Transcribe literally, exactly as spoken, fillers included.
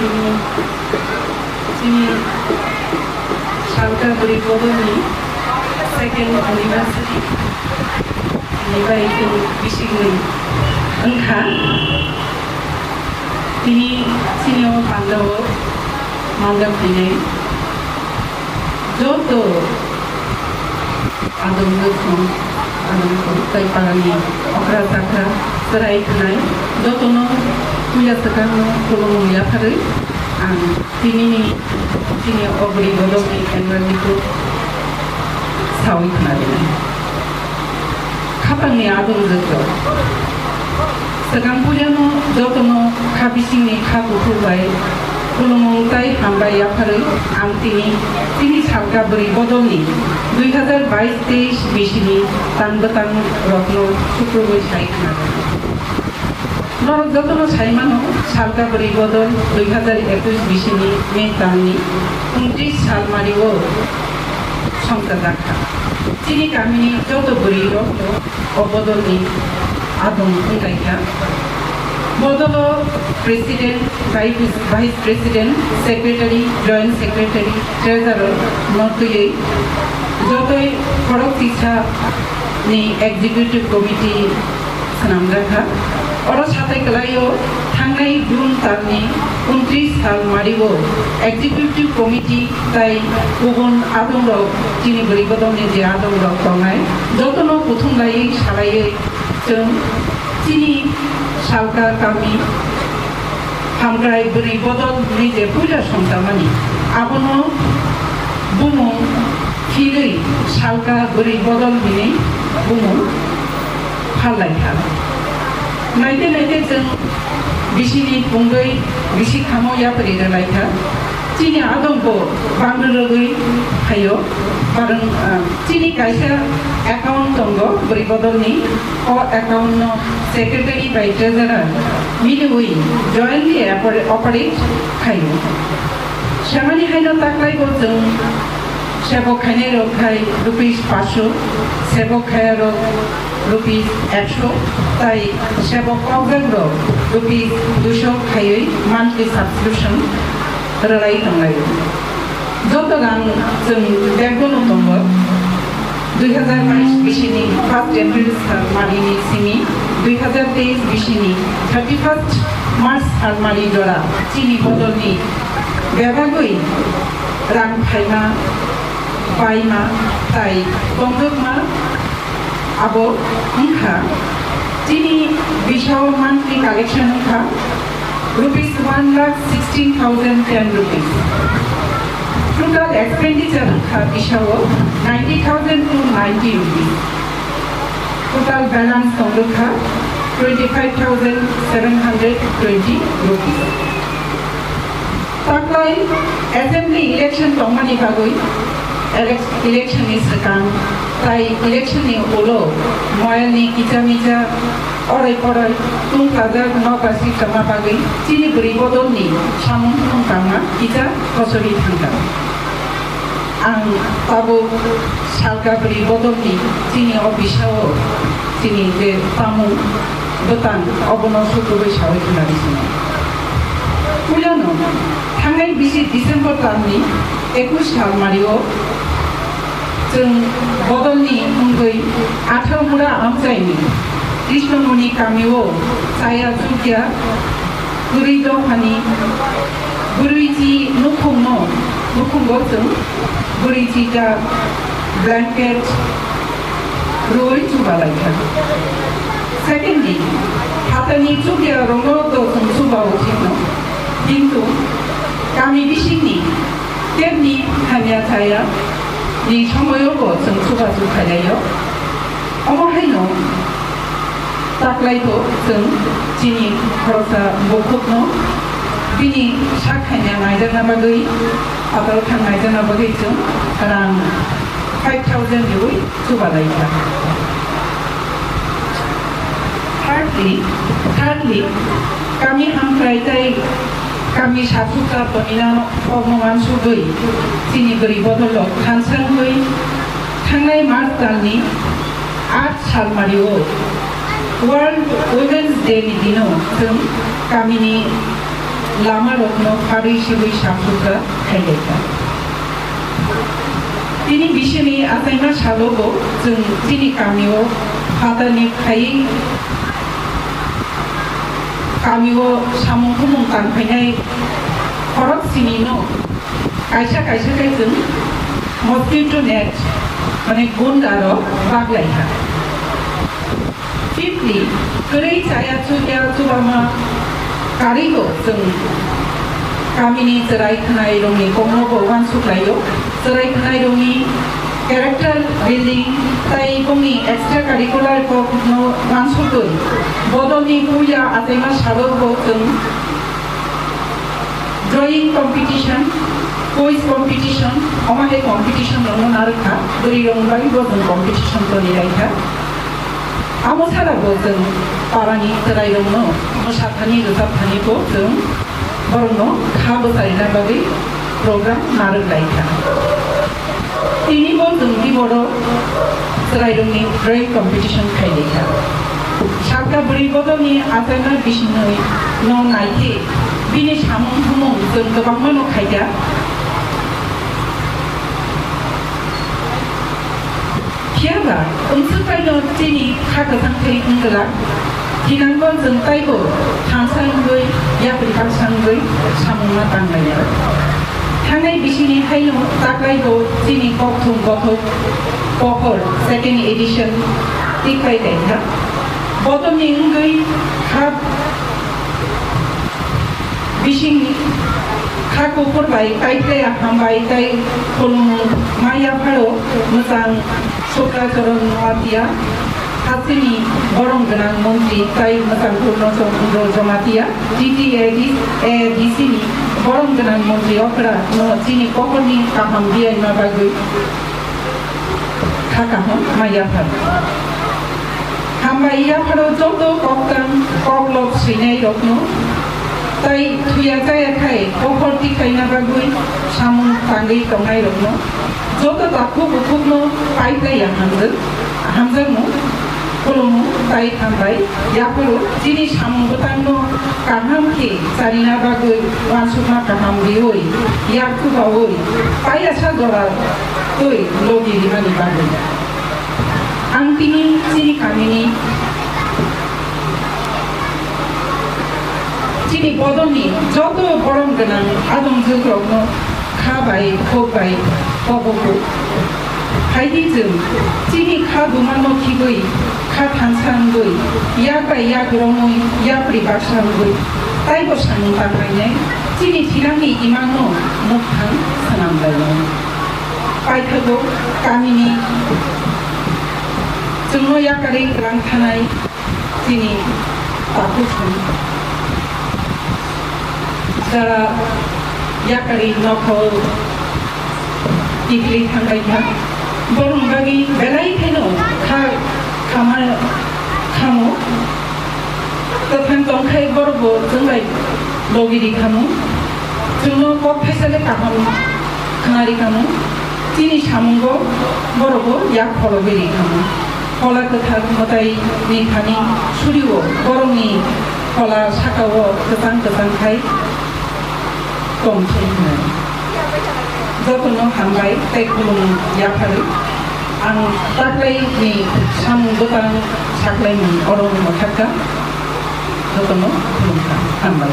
Chini Salka Bwrwi Bodolni second anniversary ni bai chwng bisingni wngkha. Tini chini o pandao manjak phainai joto adong jokhon, adong jokhon, tai parani okra chakra, chwrai khwnai, jotono puila swkangno khulumung yapharwi ang tinini, chini o bwrwi bodolni annual report sawi khna rinai. Khapangni adong joto. Swkang puilano jotono kha bisingni kha kuphur bai khulumung tai hambai yapharwi ang tini, tini Salka Bwrwi Bodolni dui hazar bais teish bisini tan bwtang rokno sukrubwi sai khna. Norok jotono sai mano, Salka Bwrwi Bodol dui hazar ekush bisini May talni untris sal mari o songchajak kha. Chini kamini joto bwrwi rokno o bodolni adong wngkha. Bodolo President, Vice, Vice President, Secretary, Joint Secretary, Treasurer no twiwi jotoi khorok tisa ni Executive Committee swnamjak kha. Oro satai kwlaio thangnai June talni untris sal mario Executive Committee tai kubun adongrok, chini bwrwi bodolni je adongrok tongnai, jotono kuthum laiwi salaiwi chwng chini Salka kami Hamkrai Bwrwi Bodol hinwi je puila songchamani, abono bumung philwi Salka Bwrwi Bodol hinwi bumung phallaikha. Naite naite chwng bisini pungwi bisi khamo yapri rwlaikha. Chini adongbo bangwi rwgwi phaio. Barwng, ah, chini kaisa account tongo Bwrwi Bodolni. O account no secretary bai treasurer miliwi jointly oper-, operate khaio. Semani haino taklaibo chwng sebok khainai rok khai rupees paanch sho, sebok khaya rok rupees ekso, tai sebok kokjak rok rupees duisho khaiwi monthly subscription rwlai tonglaio. Joto rang chwng bank-o no tongo. Dui hazar bais bisini first April sal marini simi dui hazar teis bisini thirty first March sal mari jora chini bodolni bebagwi rang phaima, paima tai tongjokma. Abo wngkha chini bisao monthly collection wngkha rupees one lakh sixteen thousand ten rupees. Total expenditure wngkha bisao ninety thousand to ninety rupees. Total balance tongwkha twenty five thousand seven hundred twenty rupees. Taklai assembly election tongmani bagwi elec-, election ni swkang tai election ni ulo moyal ni kicha micha oroi poroi tungkajak nokbar sikchama bagwi chini bwrwi bodol ni samung tongkangma kicha kochori thangkha. Ang tabuk Salka bwrwi bodol ni chini office o chini je tamung bwtang obono sukrubwi sawi khwnari sino. Puilano thangnai bisi December talni ekush sal mario chwng bodolni wngwi Athaumura amchaini Krishnamoni kamio chaya chukya kwrwi dophani bwrwi chi nukhungno, nukhungo chwng bwrwi chi ta blanket rwi chuba laikha. Secondly, hatani chukya rokno to chwng chuba uchitno, kintu kami bisingni tepni hamya chaya ni somoyo bo chwng chuba chukha laio. Omo haino taklai bo chwng chini khoroksa bukhukno bini sak hamya naijakna bagwi, atal thang naijakna bagwi chwng rang five thousand riwi chuba laikha. Thirdly, thirdly, kami hamkrai tei kami sathukta tonina kokno wansugwi chini bwrwi bodol rok thansa wngwi thangnai March talni aat salmario World Women's Day ni dino chwng kamini lamarokno pharwi sibwi safrukha khailaikha. Tini bisini achaima salobo chwng chini kamio phatarni phaiwi kamio samung thumung tangphainai khorok sinino kaisa kaisa khe chwng mosquito net, mane gunda rok baglai kha. Fifthly, kwrwi chaya chukya chubama karigo chwng kamini chwrai khwnai rokni kokno bo uansuk laio. Chwrai khwnai rokni character building tai bongni extra curricular kokno uansukwi bodolni puila achaima salo bo chwng drawing competition, quiz competition, omo hai competition rokno narwkha, bwrwi rokni bagwi bo chwng competition toni laikha. Amo sara bo chwng parani chwrai rokno mwsathani rwchapthani bo chwng borokno kha bwcharina bagwi program narwk laikha. Tini bo chwng biboro chwrairokni drawing competition khailai kha. Sakta bwrwi bodolni achaima bisinoi no naikhe bini samung thumung chwng kwbangma no khaikha. Phiyaba, wngswk bai no chini kha kwthang thwi wng glak. Thinangbo chwng taibo thansa wngwi, yapri baksa wngwi samungma tanglainai. Thangnai bisini haino taklaibo chini kokthum bothop pohor second edition tikpai laikha. Bodolni wngwi kha bising kha kuphur bai kaitlai hambai tei khulumung ma yapharo mwchang Sukla Charan Noatia, hasteni borom gwnang montri tai mwchang Purno Chandra Jamatia, T T A D, A D C ni borom gwnang montri okra no chini pohorni kaham biyaima bagwi kha kaham ma yaphar. Hambai yapharo joto koktang koklop swinai rokno tai thuya chaya khai pohor tikhlaina bagwi samung tangwi tongnai rokno. Joto takhuk bukhukno paiplaiya hamjak, hamjakmung, khulumung tai hambai yapharo chini samung bwtangno kaham khe charina bagwi uansukma kaham riui yak thubaui paiyasa jora twi logi rimani bagwi. Ang tini chini kamini chini bodolni joto borom gwnang adongjwkrokno kha bai, khuk bai, poboku. Haidi chwng chini kha bumano khibwi, kha thansa wngwi, yak bai yak romwi, yapri baksa wngwi, taibo samung tanglainai, chini thinangni imangno mukthang swnamlainai. Paithago kamini chwngno yakarwi kwrang thanai. Chini takhuk song jara yakarwi nokhor tikli thangbai kha. Borok bagwi belai kheno kha khama khamo. Kwthang tongkhai borok bo chwnglai logi ri khamo. Chwngno kok thaisa le kaham khna ri khamo. Chini samungo borok bo yak kholo ri khamo. Phola kwthar mwtai ni thani surio borokni phola sakao kwchang kwchang khai tong se hwnwi. Jotono hambai tei khulumung yapharwi ang taklai ni samung bwtang saklai mung oro mwthakha. Jotono khulumkha, hambai.